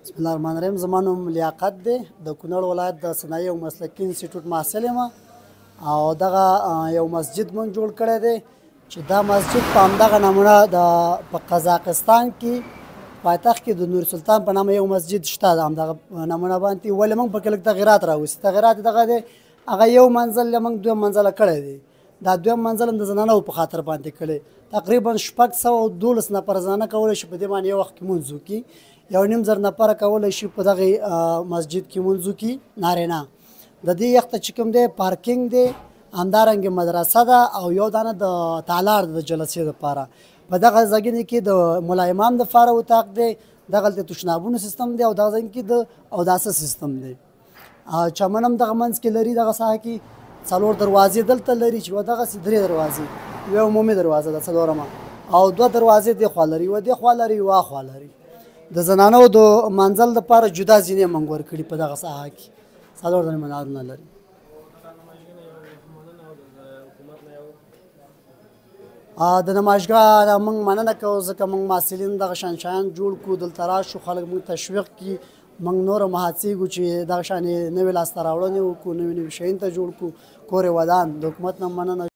بسم الله الرحمن الرحیم. زما نوم لیاقت دی، د کونړ ولایت د صنایع او مسلکي انسټیټیوټ محصل یم او دغه یو مسجد مونږ جوړ کړی دی چې دا مسجد په همدغه نمونه د په قزاقستان کې پایتخت کې د نور سلطان په نامه یو مسجد شته، د همدغه نمونه باندې ولې موږ پکې لږ تغیرات راوستي. تغیرات دغه دی، هغه یو منزل له موږ دویم منزله کړی دی. دا دویم منزل هم د زنانو په خاطر باندې کړی. تقریبا 612 نفره زنانه کولی شي په دې باندې یو وخت کې لمونځ وکړي. 1500 نفره کولی شي په دغه مسجد کې لمونځ وکړي نارینه. د دې یخته چې کوم دی پارکینګ دی، همدارنګه مدرسه ده او یو دانه د تالار د جلسې دپاره. په دغه ځایونو کې د ملا امام دپاره اتاق دی، دغلته تشنابونو سیستم دی او دغه ځای کې د اوداسه سیستم دی. چمن هم دغه منځ کې لري. دغه ساحه کې 4 دروازې دلته لري چې یوه دغسې 3 دروازې، یوه عمومي دروازه ده څلورمه، او 2 دروازې دې خوا لري، یوه دې خوا لري، یوه خوا لري. د زنانو د منزل دپاره جدا زینې موږ ورکړي په دغه ساحه کې. 4 دانې منارونه لري. د نمایشګاه نه موږ مننه کوو، ځکه موږ محصلین دغه شان شیان جوړ کړو، دلته راشو، خلک موږ تشویق کړي، موږ نور هم هڅېږو چې دغه شان نوې لاسته راوړنې وکړو، نوي نوي شیان ته جوړ کړو. کور یې ودان. د حکومت نه مننه.